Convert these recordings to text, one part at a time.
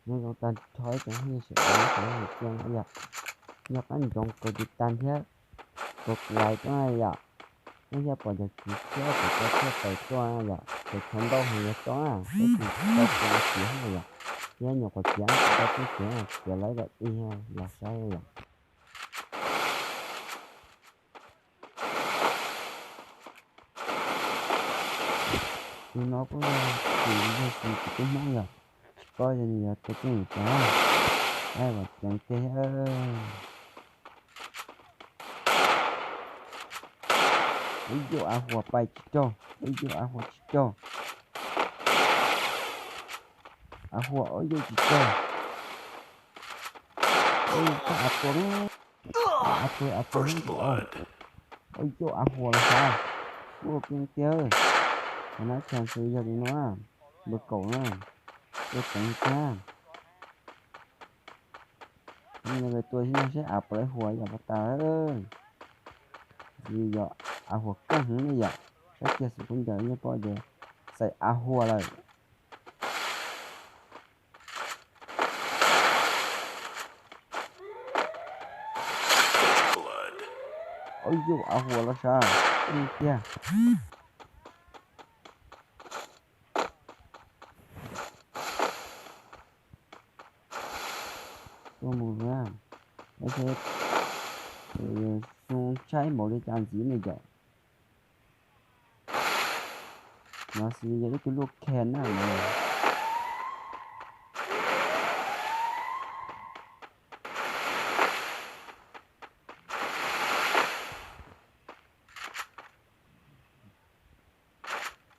Nyob zoo tag nrho ib tsoom phooj ywg sawv daws, nej txhua leej txhua tus na yom, nco qab ntsoov kaus tiv tas thiab kaus like tuaj na yom, nej thiaj pom cov txiv tshiab kuv tso tshiab tawm tuaj na yom, ces tshuav ntau heev yuav tso na, peb tsis tau kuv txiv na yom, thiab nyuam qhuav txiav kuv tau tub txiv na, txiav lawv kom tig los saib yom. Tus no kuj yog tus yog tus tub Hmoob yog, tsis paub yog nws yog tus twg tso, vam ceev tiag. Ub yuj, a huas pais tsis raug, ub yuj, a huas tsis raug, a huas ub yuj tsis raug. Ub yuj, a tua, a tua, a tua, ub yuj, a huas los sav, ua keej tiag. Qhov nab chance yog li no, npawg kaum na, tua tseev thiab. Tus no tua xwb no seb av puas lawv huas yom, pas tas. Ntxim yog av huas kawg heev ne yom, saib kiag xwm kub ncaws yeej paub tias xaiv av huas lawm. Ub yuj, av huas los sav, ub tiag. Tuaj mus na, xyov xyoo tshaib npaum li cas ntxiv ne yom. No xwb yog ib tug lub khen na no.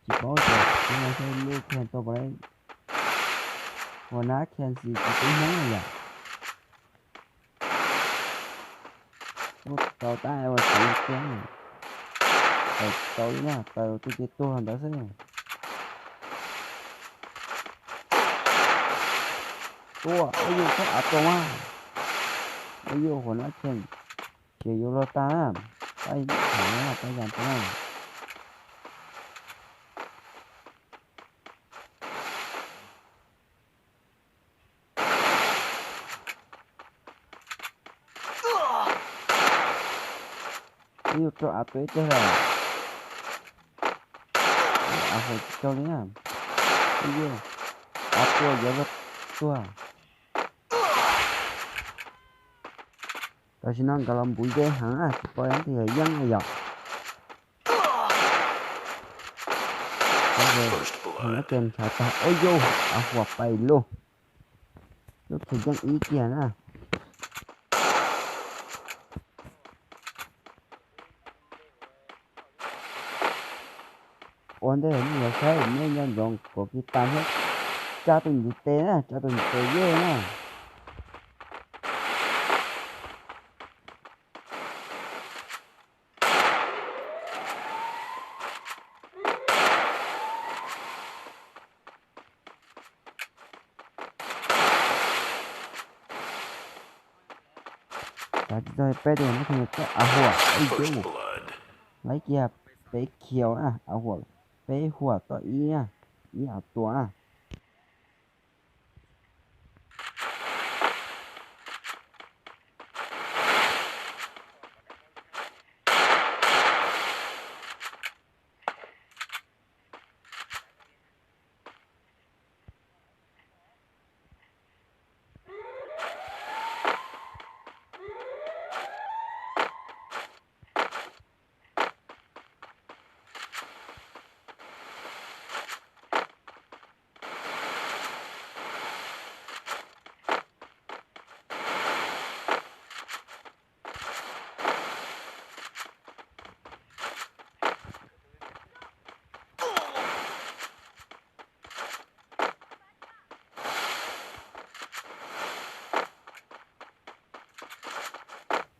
Tsis paub tias tus no yog lub khen tau puas lawv, huas nab khen xis tsis tub Hmoob na yom. Ub tau tab ua tseev tiag, tawm tsis tau li na, tawm twb ces tuag ntawd xwb. Tua, ub yuj, txhob av tua mas, ub yuj, huas nab khen, tseem yuav luag tag na, pab tham na, pab yam tau na. Ub yuj, rau av tua ib teg lawm, av huas tsis raug li na, ub yuj, av tua yuav luag tuag. Tam sim no nkawd los npuv ze heev na, tsis pom leej twg yeej na yom. Tab sis tus no ces ntshav tag, ub yuj, av huas pais lug, lub khe yeej ib kiag na. Ua ntej nej yuav saib nej nco ntsoov kaus tiv tas thiab tsa tus ntiv tes na, tsa tus ntiv tes yeej na. Kav tsij txog peb tus no, tus no txawj av huas ib cub, laib kiag peb khiaus na, av huas, peb huas tau ib na, ib av tua na.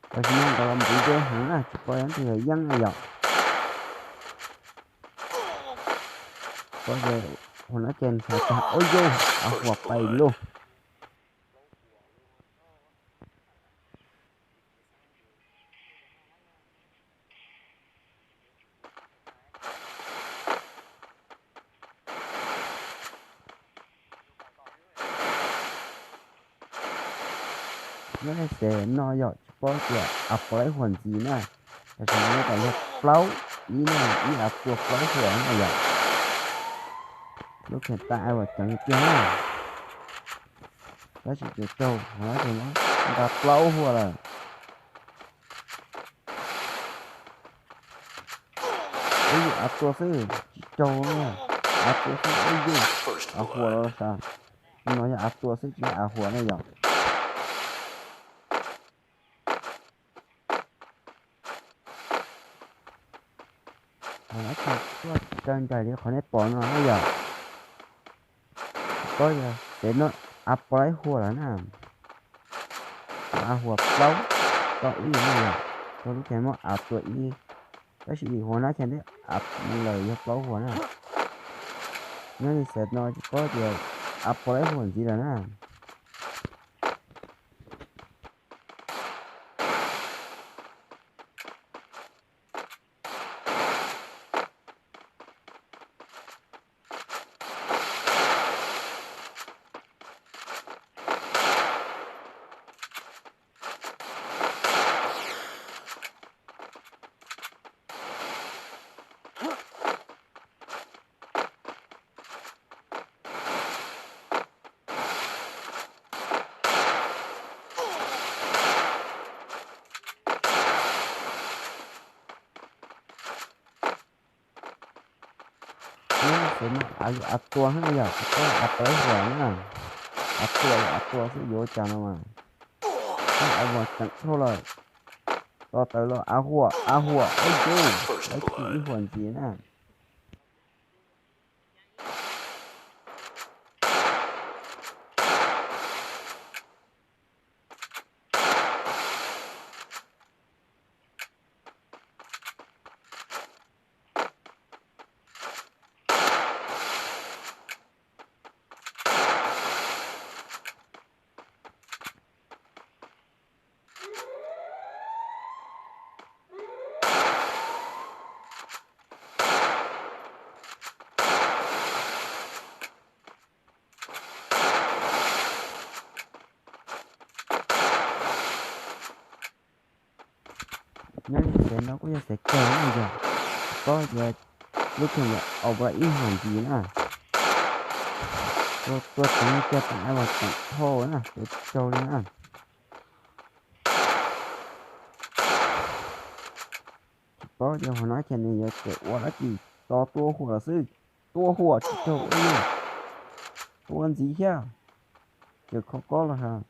Tam sim no nkawd los npuv ze heev na, tsis pom leej twg yeej na yom. Pom ces huas no ces ntshav tag, ub yuj, av huas pais lug. Nyob li xev no yog tsis paub tias a puas laib huam ntxiv na. Tam sim no yog plaub ib na, ib a tua plaub huam na yom. Lub kheem tag a uas ceev tiag na. Tab sis tsis raug, nqa plaub huam lawm. Ib yug a tua xwb tsis raug, a tua xwb ib yug a huam los sav. No yog a tua xwb tsis yog a huam na yom. Tuaj raws nraim li qhov nej pom no na yom. Koj yog xev no a puas laib huam lawm na. A huam plaub, tau ib na yom, rau lub kheem muab a tua ib. Tab sis huam nab kheem twb a lawm yog plaub huam na. Nyob li xev no tsis paub tias a puas laib huam ntxiv lawm na. Nyob li xev no a yog a tua heev yom, tsis paub a puas laib huam na. A tua yog a tua xwb yuav ua cas no mas. Ab, a huam ceev dhau lawm. Tos tawm los a huam, a huam, ib yug, laib kiag ib huam ntxiv na. Nyob li xev no kuj yog xev kawg na yom, tsis paub tias lub kheem yog a puas laib ib huam ntxiv na. Tua ceev kiag tas a los ceev dhau na, tua tsis raug li na. Tsis paub tias huam nab kheem nws yuav tseem ua dab tsi, tos tua huam lawm xwb. Tua huam tsis raug ua li, tua ntxiv thiab. Tseem kho kob los has,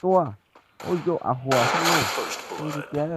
tua, ua yog a huam xwb na, tua ntxiv tiag.